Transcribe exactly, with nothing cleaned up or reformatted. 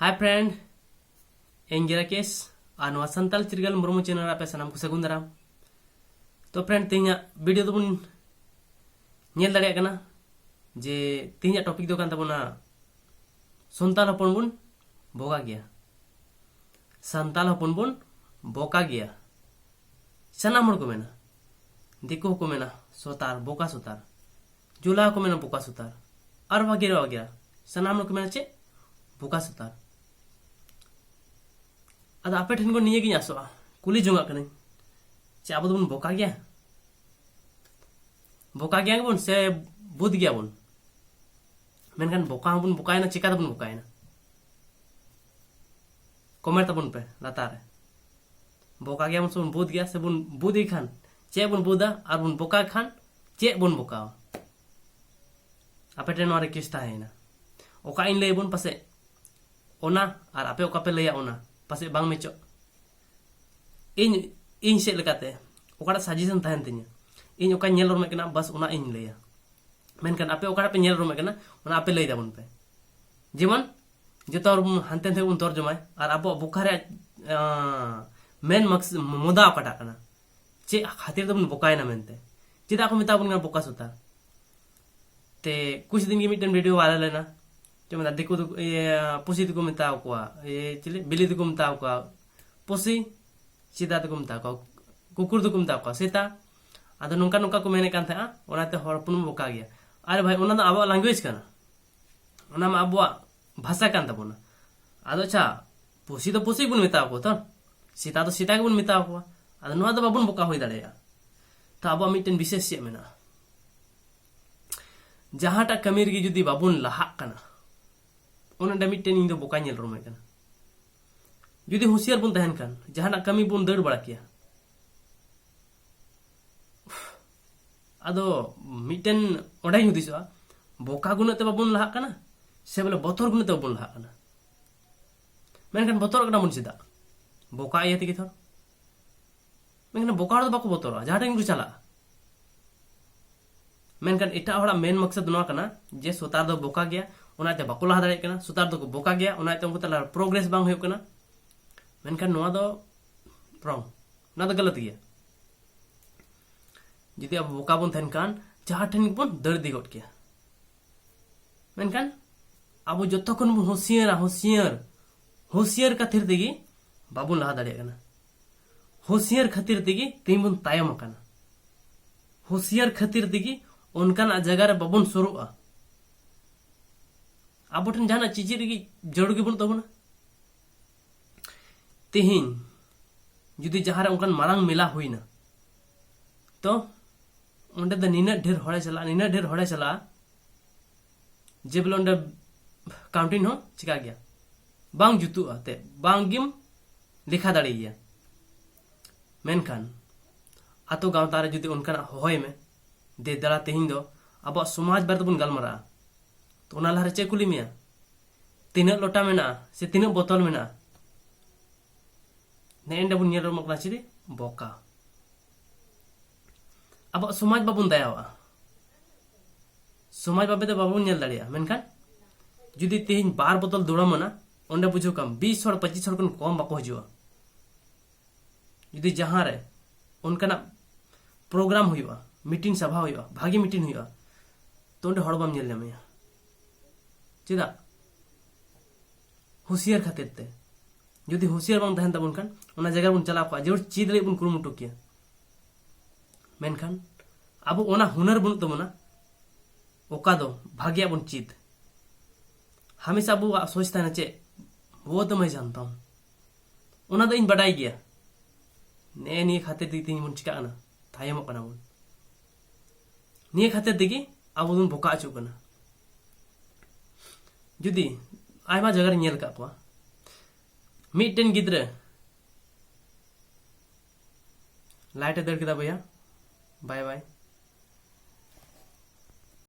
Hi friend, ᱤᱧ ᱜᱮ ᱨᱟᱠᱮᱥ, ᱟᱨ ᱱᱚᱣᱟ ᱥᱟᱱᱛᱟᱲ ᱪᱤᱨᱜᱟᱹᱞ ᱢᱩᱨᱢᱩ ᱪᱮᱱᱮᱞ ᱨᱮ ᱟᱯᱮ ᱥᱟᱱᱟᱢ ᱠᱚ ᱥᱟᱹᱜᱩᱱ ᱫᱟᱨᱟᱢ᱾ ᱛᱚ friend, ᱛᱮᱦᱮᱧᱟᱜ ᱵᱷᱤᱰᱤᱭᱳ ᱫᱚᱵᱚᱱ ᱧᱮᱞ ᱫᱟᱲᱮᱭᱟᱜ ᱠᱟᱱᱟ ᱡᱮ ᱛᱮᱦᱮᱧᱟᱜ ᱴᱚᱯᱤᱠ ᱫᱚ ᱠᱟᱱ ᱛᱟᱵᱚᱱᱟ ᱥᱟᱱᱛᱟᱲ ᱦᱚᱯᱚᱱ ᱵᱚᱱ ᱵᱚᱠᱟ ᱜᱮᱭᱟ᱾ ᱥᱟᱱᱛᱟᱲ ᱦᱚᱯᱚᱱ ᱵᱚᱱ ᱵᱚᱠᱟ ᱜᱮᱭᱟ᱾ ᱥᱟᱱᱟᱢ ᱦᱚᱲ ᱠᱚ ᱢᱮᱱᱟ, ᱫᱤᱠᱩ ᱦᱚᱸᱠᱚ ᱢᱮᱱᱟ ᱥᱚᱛᱟᱨ, ᱵᱚᱠᱟ ᱥᱚᱛᱟᱨ, ᱡᱩᱞᱟ ᱦᱚᱸᱠᱚ ᱢᱮᱱᱟ ᱵᱚᱠᱟ ᱥᱚᱛᱟᱨ, ᱟᱨ ᱵᱷᱟᱜᱮ ᱵᱷᱟᱜᱮ ᱥᱟᱱᱟᱢ ᱦᱚᱲ ᱠᱚ ᱢᱮᱱᱟ ᱪᱮᱫ? ᱵᱚᱠᱟ ᱥᱚᱛᱟᱨ᱾ ᱟᱫᱚ ᱟᱯᱮ ᱴᱷᱮᱱ ᱠᱷᱚᱱ ᱱᱤᱭᱟᱹ ᱜᱤᱧ ᱟᱥᱚᱜᱼᱟ, ᱠᱩᱞᱤ ᱡᱚᱝᱟᱜ ᱠᱟᱹᱱᱟᱹᱧ, ᱪᱮ ᱟᱵᱚ ᱫᱚᱵᱚᱱ ᱵᱚᱠᱟ ᱜᱮᱭᱟ? ᱵᱚᱠᱟ ᱜᱮᱭᱟ ᱵᱚᱱ ᱥᱮ ᱵᱩᱫ ᱜᱮᱭᱟ ᱵᱚᱱ? ᱢᱮᱱᱠᱷᱟᱱ ᱵᱚᱠᱟ ᱦᱚᱸᱵᱚᱱ ᱵᱚᱠᱟᱭᱮᱱᱟ, ᱪᱮᱠᱟ ᱛᱮᱵᱚᱱ ᱵᱚᱠᱟᱭᱮᱱᱟ? ᱠᱚᱢᱮᱱᱴ ᱛᱟᱵᱚᱱ ᱯᱮ ᱞᱟᱛᱟᱨ ᱨᱮ᱾ ᱵᱚᱠᱟ ᱜᱮᱭᱟ ᱵᱚᱱ ᱥᱮ ᱵᱚᱱ ᱵᱩᱫ ᱜᱮᱭᱟ, ᱥᱮ ᱵᱚᱱ ᱵᱩᱫ ᱜᱮ ᱠᱷᱟᱱ ᱪᱮᱫ ᱵᱚᱱ ᱵᱩᱫᱟ, ᱟᱨ ᱵᱚᱱ ᱵᱚᱠᱟ ᱠᱷᱟᱱ ᱪᱮᱫ ᱵᱚᱱ ᱵᱚᱠᱟᱣᱟ? ᱟᱯᱮ ᱴᱷᱮᱱ ᱱᱚᱣᱟ ᱨᱤᱠᱩᱭᱮᱥᱴ ᱛᱟᱦᱮᱸᱭᱮᱱᱟ᱾ ᱚᱠᱟ ᱤᱧ ᱞᱟᱹᱭ ᱟᱵᱚᱱ, ᱯᱟᱥᱮᱡ ᱚᱱᱟ ᱟᱨ ᱟᱯᱮ ᱚᱠᱟ ᱯᱮ ᱞᱟᱹᱭᱟ ᱚᱱᱟ ᱯᱟᱥᱮᱡ ᱵᱟᱝ ᱢᱮᱪᱚᱜ᱾ ᱤᱧ, ᱤᱧ ᱥᱮᱫ ᱞᱮᱠᱟᱛᱮ ᱚᱠᱟᱴᱟᱜ ᱥᱟᱡᱮᱥᱚᱱ ᱛᱟᱦᱮᱱ ᱛᱤᱧᱟᱹ, ᱤᱧ ᱚᱠᱟᱧ ᱧᱮᱞ ᱩᱨᱩᱢᱮᱫ ᱠᱟᱱᱟ, ᱵᱟᱥ ᱚᱱᱟ ᱤᱧ ᱞᱟᱹᱭᱟ᱾ ᱢᱮᱱᱠᱷᱟᱱ ᱟᱯᱮ ᱚᱠᱟᱴᱟᱜ ᱯᱮ ᱧᱮᱞ ᱩᱨᱩᱢᱮᱫ ᱠᱟᱱᱟ, ᱚᱱᱟ ᱟᱯᱮ ᱞᱟᱹᱭ ᱛᱟᱵᱚᱱ ᱯᱮ᱾ ᱡᱮᱢᱚᱱ ᱡᱚᱛᱚ ᱦᱚᱲ ᱵᱚᱱ ᱦᱟᱱᱛᱮ ᱱᱟᱛᱮ ᱵᱚᱱ ᱛᱚᱨᱡᱚᱢᱟᱭ, ᱟᱨ ᱟᱵᱚᱣᱟᱜ ᱵᱚᱠᱟ ᱨᱮᱭᱟᱜ, ᱟᱸ, ᱢᱮᱱ ᱢᱟᱠᱥ-, ᱢᱩᱫᱟ ᱚᱠᱟᱴᱟᱜ ᱠᱟᱱᱟ, ᱪᱮᱫ ᱠᱷᱟᱹᱛᱤᱨ ᱛᱮᱵᱚᱱ ᱵᱚᱠᱟᱭᱮᱱᱟ ᱢᱮᱱᱛᱮ, ᱪᱮᱫᱟᱜ ᱠᱚ ᱢᱮᱛᱟ ᱵᱚᱱ ᱠᱟᱱᱟ ᱵᱚᱠᱟ ᱥᱚᱛᱟᱨ? ᱛᱮ ᱠᱩᱪ ᱫᱤᱱ ᱜᱮ ᱢᱤᱫᱴᱮᱱ ᱵᱷᱤᱰᱤᱭᱳ ᱵᱷᱟᱭᱨᱟᱞ ᱮᱱᱟ, ᱪᱮᱫ ᱢᱮᱱᱟ, ᱫᱤᱠᱩ ᱫᱚ, ᱤᱭᱟᱹ, ᱯᱩᱥᱤ ᱫᱚᱠᱚ ᱢᱮᱛᱟ ᱠᱚᱣᱟ, ᱤᱭᱟᱹ, ᱪᱤᱞᱤ, ᱵᱤᱞᱤ ᱫᱚᱠᱚ ᱢᱮᱛᱟ ᱠᱚᱣᱟ ᱯᱩᱥᱤ, ᱥᱮᱛᱟ ᱫᱚᱠᱚ ᱢᱮᱛᱟ ᱠᱚᱣᱟ, ᱠᱩᱠᱩᱨ ᱫᱚᱠᱚ ᱢᱮᱛᱟ ᱠᱚᱣᱟ ᱥᱮᱛᱟ᱾ ᱟᱫᱚ ᱱᱚᱝᱠᱟ ᱱᱚᱝᱠᱟ ᱠᱚ ᱢᱮᱱᱮᱫ ᱠᱟᱱ ᱛᱟᱦᱮᱸᱜᱼᱟ, ᱚᱱᱟᱛᱮ ᱦᱚᱲ ᱦᱚᱯᱚᱱ ᱵᱚᱱ ᱵᱚᱠᱟ ᱜᱮᱭᱟ᱾ ᱟᱨᱮ ᱵᱷᱟᱭ, ᱚᱱᱟ ᱫᱚ ᱟᱵᱚᱣᱟᱜ ᱞᱮᱝᱜᱩᱭᱮᱡᱽ ᱠᱟᱱᱟ, ᱚᱱᱟ ᱢᱟ ᱟᱵᱚᱣᱟᱜ ᱵᱷᱟᱥᱟ ᱠᱟᱱ ᱛᱟᱵᱚᱱᱟ᱾ ᱟᱫᱚ ᱟᱪᱪᱷᱟ, ᱯᱩᱥᱤ ᱫᱚ ᱯᱩᱥᱤ ᱵᱚᱱ ᱢᱮᱛᱟ ᱠᱚᱣᱟ ᱛᱚ, ᱥᱮᱛᱟ ᱫᱚ ᱥᱮᱛᱟ ᱜᱮᱵᱚᱱ ᱢᱮᱛᱟ ᱠᱚᱣᱟ᱾ ᱟᱫᱚ ᱱᱚᱣᱟ ᱫᱚ ᱵᱟᱵᱚᱱ ᱵᱚᱠᱟ ᱦᱩᱭ ᱫᱟᱲᱮᱭᱟᱜᱼᱟ᱾ ᱛᱚ ᱟᱵᱚᱣᱟᱜ ᱢᱤᱫᱴᱮᱱ ᱵᱤᱥᱮᱥ ᱪᱮᱫ ᱢᱮᱱᱟᱜᱼᱟ? ᱡᱟᱦᱟᱸᱴᱟᱜ ᱠᱟᱹᱢᱤ ᱨᱮᱜᱮ ᱡᱩᱫᱤ ᱵᱟᱵᱚᱱ ᱞᱟᱦᱟᱜ ᱠᱟᱱᱟ, ᱚᱱᱟᱴᱟᱜ ᱢᱤᱫᱴᱮᱱ ᱤᱧ ᱫᱚ ᱵᱚᱠᱟ ᱧᱮᱞ ᱩᱨᱩᱢᱮ ᱠᱟᱱᱟ᱾ ᱡᱩᱫᱤ ᱦᱩᱸᱥᱤᱭᱟᱨ ᱵᱚᱱ ᱛᱟᱦᱮᱱ ᱠᱷᱟᱱ, ᱡᱟᱦᱟᱱᱟᱜ ᱠᱟᱹᱢᱤ ᱵᱚᱱ ᱫᱟᱹᱲ ᱵᱟᱲᱟ ᱠᱮᱭᱟ᱾ ᱟᱫᱚ ᱢᱤᱫᱴᱮᱱ ᱚᱸᱰᱮᱧ ᱦᱩᱫᱤᱥᱚᱜᱼᱟ, ᱵᱚᱠᱟ ᱜᱩᱱᱟᱹᱜ ᱛᱮ ᱵᱟᱵᱚᱱ ᱞᱟᱦᱟᱜ ᱠᱟᱱᱟ ᱥᱮ ᱵᱚᱞᱮ ᱵᱚᱛᱚᱨ ᱜᱩᱱᱟᱹᱜ ᱛᱮ ᱵᱟᱵᱚᱱ ᱞᱟᱦᱟᱜ ᱠᱟᱱᱟ? ᱢᱮᱱᱠᱷᱟᱱ ᱵᱚᱛᱚᱨᱚᱜ ᱠᱟᱱᱟ ᱵᱚᱱ ᱪᱮᱫᱟᱜ? ᱵᱚᱠᱟ ᱤᱭᱟᱹ ᱛᱮᱜᱮ ᱛᱷᱚᱨ᱾ ᱢᱮᱱᱠᱷᱟᱱ ᱵᱚᱠᱟ ᱦᱚᱲ ᱫᱚ ᱵᱟᱠᱚ ᱵᱚᱛᱚᱨᱚᱜᱼᱟ, ᱡᱟᱦᱟᱸ ᱴᱷᱮᱱ ᱜᱮᱠᱚ ᱪᱟᱞᱟᱜᱼᱟ᱾ ᱢᱮᱱᱠᱷᱟᱱ ᱮᱴᱟᱜ ᱦᱚᱲᱟᱜ ᱢᱮᱱ ᱢᱚᱠᱥᱚᱫ ᱱᱚᱣᱟ ᱠᱟᱱᱟ ᱡᱮ ᱥᱚᱛᱟᱨ ᱫᱚ ᱵᱚᱠᱟ ᱜᱮᱭᱟ, ᱚᱱᱟᱛᱮ ᱵᱟᱠᱚ ᱞᱟᱦᱟ ᱫᱟᱲᱮᱭᱟᱜ ᱠᱟᱱᱟ᱾ ᱥᱩᱛᱟᱨ ᱫᱚᱠᱚ ᱵᱚᱠᱟ ᱜᱮᱭᱟ, ᱚᱱᱟᱛᱮ ᱩᱱᱠᱩ ᱛᱟᱞᱟ ᱯᱨᱳᱜᱨᱮᱥ ᱵᱟᱝ ᱦᱩᱭᱩᱜ ᱠᱟᱱᱟ᱾ ᱢᱮᱱᱠᱷᱟᱱ ᱱᱚᱣᱟ ᱫᱚ ᱨᱚᱝ, ᱱᱚᱣᱟ ᱫᱚ ᱜᱟᱞᱟᱛ ᱜᱮᱭᱟ᱾ ᱡᱩᱫᱤ ᱟᱵᱚ ᱵᱚᱠᱟ ᱵᱚᱱ ᱛᱟᱦᱮᱱ ᱠᱷᱟᱱ, ᱡᱟᱦᱟᱸ ᱴᱷᱮᱱ ᱜᱮᱵᱚᱱ ᱫᱟᱹᱲ ᱤᱫᱤ ᱜᱚᱫ ᱠᱮᱭᱟ᱾ ᱢᱮᱱᱠᱷᱟᱱ ᱟᱵᱚ ᱡᱚᱛᱚ ᱠᱷᱚᱱ ᱵᱚᱱ ᱦᱩᱸᱥᱤᱭᱟᱹᱨᱟ, ᱦᱩᱸᱥᱤᱭᱟᱹᱨ, ᱦᱩᱸᱥᱤᱭᱟᱹᱨ ᱠᱷᱟᱹᱛᱤᱨ ᱛᱮᱜᱮ ᱵᱟᱵᱚᱱ ᱞᱟᱦᱟ ᱫᱟᱲᱮᱭᱟᱜ ᱠᱟᱱᱟ᱾ ᱦᱩᱸᱥᱤᱭᱟᱹᱨ ᱠᱷᱟᱹᱛᱤᱨ ᱛᱮᱜᱮ ᱛᱮᱦᱮᱧ ᱵᱚᱱ ᱛᱟᱭᱚᱢ ᱟᱠᱟᱱᱟ᱾ ᱦᱩᱸᱥᱤᱭᱟᱹᱨ ᱠᱷᱟᱹᱛᱤᱨ ᱛᱮᱜᱮ ᱚᱱᱠᱟᱱᱟᱜ ᱡᱟᱭᱜᱟ ᱨᱮ ᱵᱟᱵᱚᱱ ᱥᱩᱨᱩᱜᱼᱟ᱾ ᱟᱵᱚ ᱴᱷᱮᱱ ᱡᱟᱦᱟᱱᱟᱜ ᱪᱮᱪᱮᱫ ᱨᱮᱜᱮ ᱡᱟᱹᱨᱩᱲ ᱜᱮ ᱵᱟᱹᱱᱩᱜ ᱛᱟᱵᱚᱱᱟ᱾ ᱛᱮᱦᱮᱧ ᱡᱩᱫᱤ ᱡᱟᱦᱟᱸ ᱨᱮ ᱚᱱᱠᱟᱱ ᱢᱟᱨᱟᱝ ᱢᱮᱞᱟ ᱦᱩᱭᱱᱟ, ᱛᱚ ᱚᱸᱰᱮ ᱫᱚ ᱱᱤᱱᱟᱹᱜ ᱰᱷᱮᱨ ᱦᱚᱲᱮ ᱪᱟᱞᱟᱜᱼᱟ, ᱱᱤᱱᱟᱹᱜ ᱰᱷᱮᱨ ᱦᱚᱲᱮ ᱪᱟᱞᱟᱜᱼᱟ, ᱡᱮ ᱵᱚᱞᱮ ᱚᱸᱰᱮ ᱠᱟᱣᱩᱱᱴᱤᱝ ᱦᱚᱸ ᱪᱤᱠᱟ ᱜᱮᱭᱟ, ᱵᱟᱝ ᱡᱩᱛᱩᱜᱼᱟ, ᱛᱮ ᱵᱟᱝ ᱜᱮᱢ ᱞᱮᱠᱷᱟ ᱫᱟᱲᱮᱭᱟᱭᱟ᱾ ᱢᱮᱱᱠᱷᱟᱱ ᱟᱛᱳ ᱜᱟᱶᱛᱟ ᱨᱮ ᱡᱩᱫᱤ ᱚᱱᱠᱟᱱᱟᱜ ᱦᱚᱦᱚᱭ ᱢᱮ, "ᱫᱮ ᱫᱟᱲᱟ, ᱛᱮᱦᱮᱧ ᱫᱚ ᱟᱵᱚᱣᱟᱜ ᱥᱚᱢᱟᱡᱽ ᱵᱟᱨᱮ ᱛᱮᱵᱚᱱ ᱜᱟᱞᱢᱟᱨᱟᱜᱼᱟ", ᱛᱚ ᱚᱱᱟ ᱞᱟᱦᱟᱨᱮ ᱪᱮᱫ ᱠᱩᱞᱤ ᱢᱮᱭᱟ? ᱛᱤᱱᱟᱹᱜ ᱞᱚᱴᱟ ᱢᱮᱱᱟᱜᱼᱟ ᱥᱮ ᱛᱤᱱᱟᱹᱜ ᱵᱚᱛᱚᱞ ᱢᱮᱱᱟᱜᱼᱟ? ᱱᱮᱜᱼᱮ ᱱᱮᱸᱰᱮ ᱵᱚᱱ ᱧᱮᱞ ᱨᱚᱢᱚᱜ ᱠᱟᱱᱟ ᱪᱤᱞᱤ? ᱵᱚᱠᱟ᱾ ᱟᱵᱚᱣᱟᱜ ᱥᱚᱢᱟᱡᱽ ᱵᱟᱵᱚᱱ ᱫᱟᱭᱟᱣᱟᱜᱼᱟ, ᱥᱚᱢᱟᱡᱽ ᱵᱟᱵᱮ ᱫᱚ ᱵᱟᱵᱚᱱ ᱧᱮᱞ ᱫᱟᱲᱮᱭᱟᱜᱼᱟ᱾ ᱢᱮᱱᱠᱷᱟᱱ ᱡᱩᱫᱤ ᱛᱮᱦᱮᱧ ᱵᱟᱨ ᱵᱚᱛᱚᱞ ᱫᱩᱲᱟᱹᱢ ᱮᱱᱟ, ᱚᱸᱰᱮ ᱵᱩᱡᱷᱟᱹᱣ ᱠᱟᱢ ᱵᱤᱥ ᱦᱚᱲ, ᱯᱚᱸᱪᱤᱥ ᱦᱚᱲ ᱠᱷᱚᱱ ᱠᱚᱢ ᱵᱟᱠᱚ ᱦᱤᱡᱩᱜᱼᱟ᱾ ᱡᱩᱫᱤ ᱡᱟᱦᱟᱸ ᱨᱮ ᱚᱱᱠᱟᱱᱟᱜ ᱯᱨᱳᱜᱨᱟᱢ ᱦᱩᱭᱩᱜᱼᱟ, ᱢᱤᱴᱤᱝ ᱥᱟᱵᱷᱟ ᱦᱩᱭᱩᱜᱼᱟ, ᱵᱷᱟᱜᱮ ᱢᱤᱴᱤᱝ ᱦᱩᱭᱩᱜᱼᱟ, ᱛᱚ ᱚᱸᱰᱮ ᱦᱚᱲ ᱵᱟᱢ ᱧᱮᱞ ᱧᱟᱢᱮᱭᱟ᱾ ᱪᱮᱫᱟᱜ? ᱦᱩᱸᱥᱤᱭᱟᱹᱨ ᱠᱷᱟᱹᱛᱤᱨ ᱛᱮ᱾ ᱡᱩᱫᱤ ᱦᱩᱸᱥᱤᱭᱟᱹᱨ ᱵᱟᱝ ᱛᱟᱦᱮᱱ ᱛᱟᱵᱚᱱ ᱠᱷᱟᱱ, ᱚᱱᱟ ᱡᱟᱭᱜᱟ ᱨᱮᱵᱚᱱ ᱪᱟᱞᱟᱣ ᱠᱚᱜᱼᱟ, ᱡᱟᱹᱨᱩᱲ ᱪᱮᱫ ᱨᱮᱭᱟᱜ ᱵᱚᱱ ᱠᱩᱨᱩᱢᱩᱴᱩ ᱠᱮᱭᱟ᱾ ᱢᱮᱱᱠᱷᱟᱱ ᱟᱵᱚ ᱚᱱᱟ ᱦᱩᱱᱟᱹᱨ ᱵᱟᱹᱱᱩᱜ ᱛᱟᱵᱚᱱᱟ, ᱚᱠᱟ ᱫᱚ ᱵᱷᱟᱜᱮᱭᱟᱜ ᱵᱚᱱ ᱪᱮᱫ᱾ ᱦᱟᱢᱮᱥᱟ ᱟᱵᱚᱣᱟᱜ ᱥᱳᱪ ᱛᱟᱦᱮᱱᱟ ᱪᱮᱫ, "ᱣᱳ ᱛᱚ ᱢᱮ ᱡᱟᱱᱛᱟ ᱦᱩᱸ, ᱚᱱᱟ ᱫᱚ ᱤᱧ ᱵᱟᱰᱟᱭ ᱜᱮᱭᱟ᱾" ᱱᱮᱜᱼᱮ ᱱᱤᱭᱟᱹ ᱠᱷᱟᱹᱛᱤᱨ ᱛᱮᱜᱮ ᱛᱮᱦᱮᱧ ᱵᱚᱱ ᱪᱤᱠᱟᱜ ᱠᱟᱱᱟ, ᱛᱟᱭᱚᱢᱚᱜ ᱠᱟᱱᱟ ᱵᱚᱱ᱾ ᱱᱤᱭᱟᱹ ᱠᱷᱟᱹᱛᱤᱨ ᱛᱮᱜᱮ ᱟᱵᱚ ᱵᱚᱱ ᱵᱚᱠᱟ ᱚᱪᱚᱜ ᱠᱟᱱᱟ᱾ ᱡᱩᱫᱤ ᱟᱭᱢᱟ ᱡᱟᱭᱜᱟ ᱨᱮᱧ ᱧᱮᱞ ᱟᱠᱟᱫ ᱠᱚᱣᱟ, ᱢᱤᱫᱴᱮᱱ ᱜᱤᱫᱽᱨᱟᱹ ᱞᱟᱭᱤᱴ ᱮ ᱫᱟᱹᱲ ᱠᱮᱫᱟ, ᱵᱚᱭᱦᱟ, ᱵᱟᱭ ᱵᱟᱭ᱾